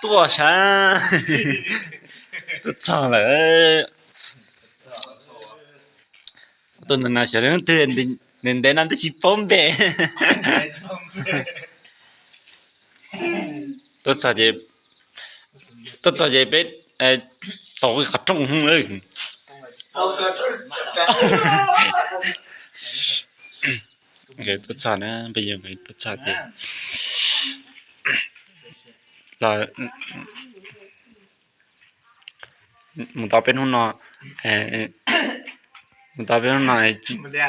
Tuaj sav, tuaj txog lawm. Tuaj ntawm no xyov leej twg, ntev ntev no twb tsis paub npe. Tuaj txog ces, tuaj txog ces peb xaus qhov rooj lawm. Tuaj txog na, peb yog tuaj txog ces los mus tau peb hnub no, mus tau peb hnub no,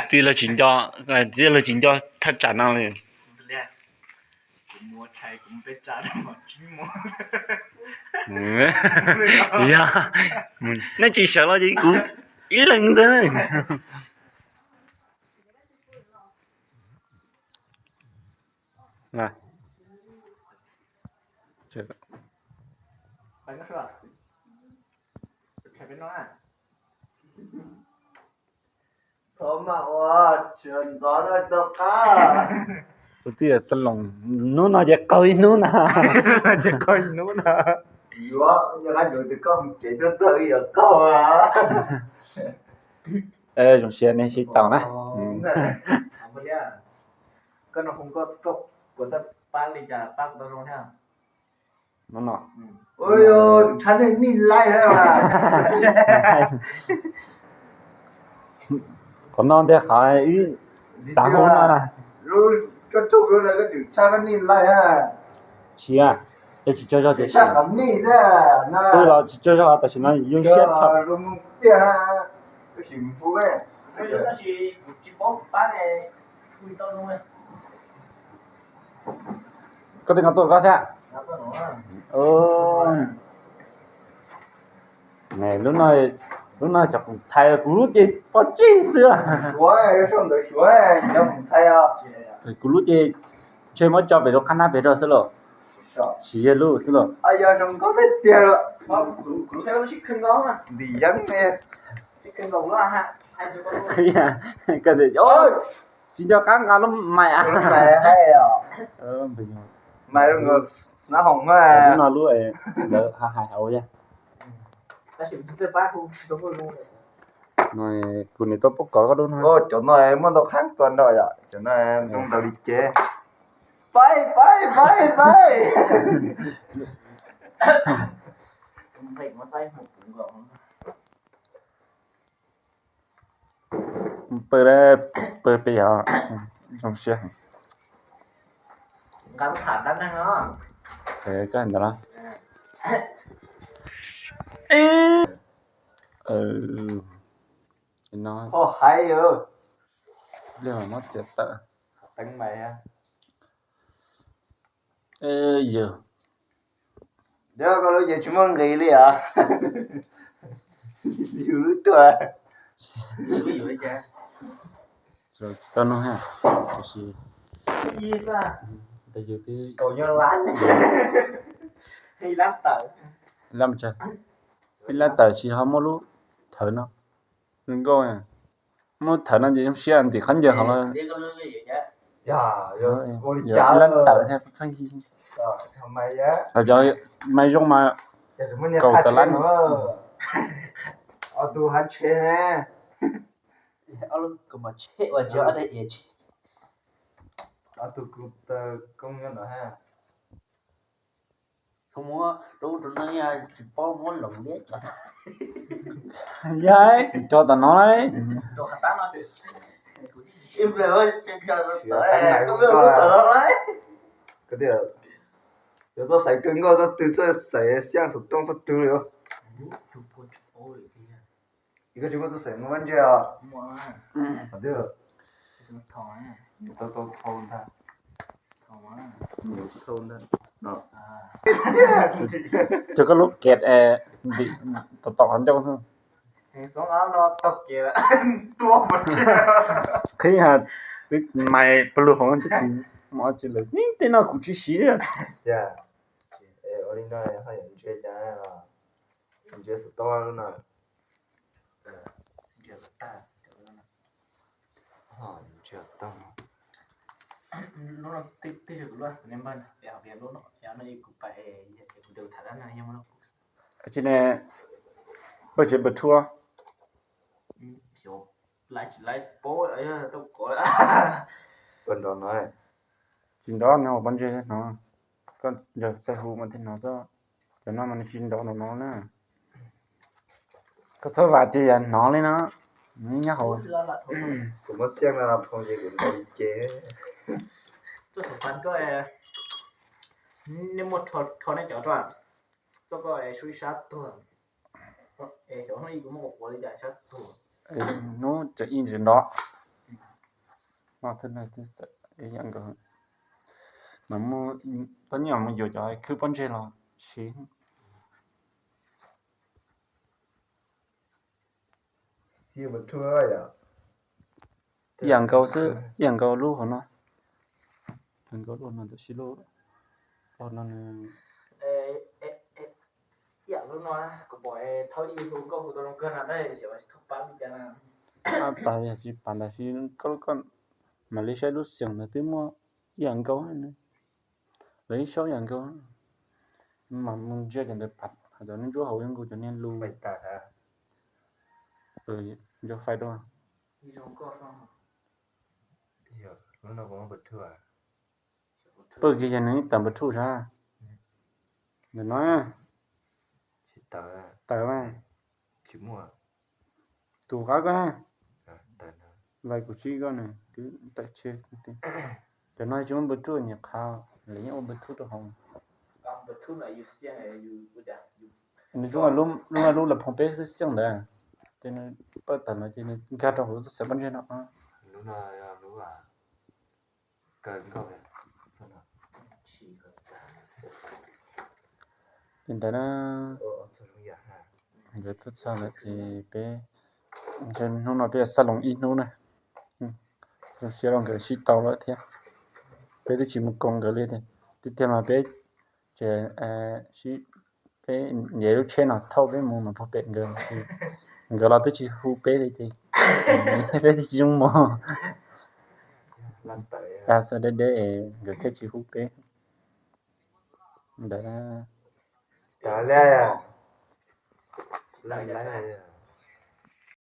tij laug tsis nco, tij laug tsis nco thaj tsam no li. Yog nej tsis sawv los ces kuv ib leeg ntag. Tus tij Xab Loos, hnub no ces qaug ib hnub na. Ces qaug ib hnub na. Yuav yog hais ntawd tes koj mus tsev tuaj txog wb yuav qaug. Zoo siab nej sib tau na. Koj no, koj puas txawj pab li cas pab kuv tau zoo thiab? Hnub no, tshaj nej nij laij. Qhov no ntag qhov ib xav hu no. Koj tsaug koj tshaj koj nij laij. Tsis, yog tsis tsaug zog ces sim, twb los tsis tsaug zog tam sim no zoo siab tshaj. Koj twb nqa tuaj koj thiab. Lub no, lub no cov kuv thaiv kuv lub ces pov tseg xwb. Kuv lub ces ntshe muab tso pem lub qab nab pem rau xwb los. Sim yog lub xwb los. Tsis nco qab nqa lub mais. Lub no lub ntawd hais hais hauv yog. Kuv niam tuaj pub kov koj lub no. Cov no muaj ntau qhab tua nrau yom, cov no zoo ntaus li ces. Faib, faib, faib, faib. Pw, pw peb yog zoo siab. Koj ntawd no. No, pliag muab txiav tawm. Yog koj lub ces tsis muaj nqis li os. Yus lub tuaj. Tau no ha, tiam sis ntawd yus twb, ib lab tawm, ib lab tawm tsis ho muaj lub thawv no. Nkauj, muaj thawv no ces zoo siab ntim qhov ncauj hauv los. Yog ib lab tawm thiab pheej yig. Cov mais zoo mas kaum tawm lab. Tus hav tsheb ne. Tus koob nyob no ha. Yog, cog tom no lauj. Yog txoj xaiv kawg nkauj txoj twg, txoj xaiv xiaj xov tooj txoj twg li. Koj tsis muaj txoj xaiv muaj vaj ntse os? Tau tau thau ntag. Thau ntag. Cog koj lub kem es ntim tom tom qhov ncauj xwb. Qhib ha, twb mais pawg lug hauv twb tsis muaj dab tsi lawm, tej no kuv tsis siv li. Ua li no ho yuav ntsia cas, ntsia xov tooj lub no. Lub no twb yog kuv lub, kuv niag npawg no, es hais tias lub no yog no kuv pais es kuv tus tham dab no yog no. Tsis ne, pawg tsev Bluetooth. Laiv tsis laiv paub tau kov. Pawg nrov no. Tsis nrov no, pawg ntsej no. Koj ntsawg xaij hu mas thiaj hnov txog. Cov no mas nws tsis nrov nrov no na. Koj txhob vam tias yam hnov li no. Nws nyob hauv. Kuv muab xiab no los phoo ces kuv nrov li ces. Tuaj xav fab koj, nej muaj rho nej cov rau, txoj koj sub ib sab tuag. Es xyov hnub ib kuv muaj quav quav li cas sab tuag. Hnub cov ib ntsis nrov. Mas muaj pab nyuam mus yuav cov khwb pob ntseg los siv. Ib yam nkaus xwb, ib yam nkaus lub hauv no. Nkaus lub no tab sis lub hauv no nws ib yam lub no, kuv pom thauj ib hu nkauj hu tau zoo kawg no tab sis xyov thauj pab li cas na. Pab tas yog tsis pab tab sis koj, koj mam li saib lub xeem ntawd twb muaj ib yam nkaus, lawv ib saub ib yam nkaus. Mam mus ntsia cov ntawd pab, cov niag ntsuab hauv zoo nkaus cov niag lus. Ntsuab fais dua. Pawg kiag yog nws tawm npawg thuj sab. Ntawm no tawm mas. Tus qab koj, vais kuv tsib koj nws twb tawm tseg. Cov no tsis muaj npawg thuj nyiam qhav, lawv yeej ua npawg thuj rau hauv. Nws zoo lub, lub lub las phoov peb xwb xiaj ntawd, ces nws pawg tawm no ces nws nkag rau hauv lub xeem pob ntseg no. Li ntawd na, nkawd tuaj txog lawm ces peb hnub no peb yuav xab loos ib hnub na. Zoo siab rau nkawd sib tau lawm thiab. Peb twb tsis mus koom nkawd li, tiag tiag mas peb ces peb nce lub tsheb no thauj peb mus mas puag pem nkawd, nkawd los twb tsis hu peb li ces peb twb tsis zoo mus. Txog deb deb nkawd thiaj tsis hu peb ntawd.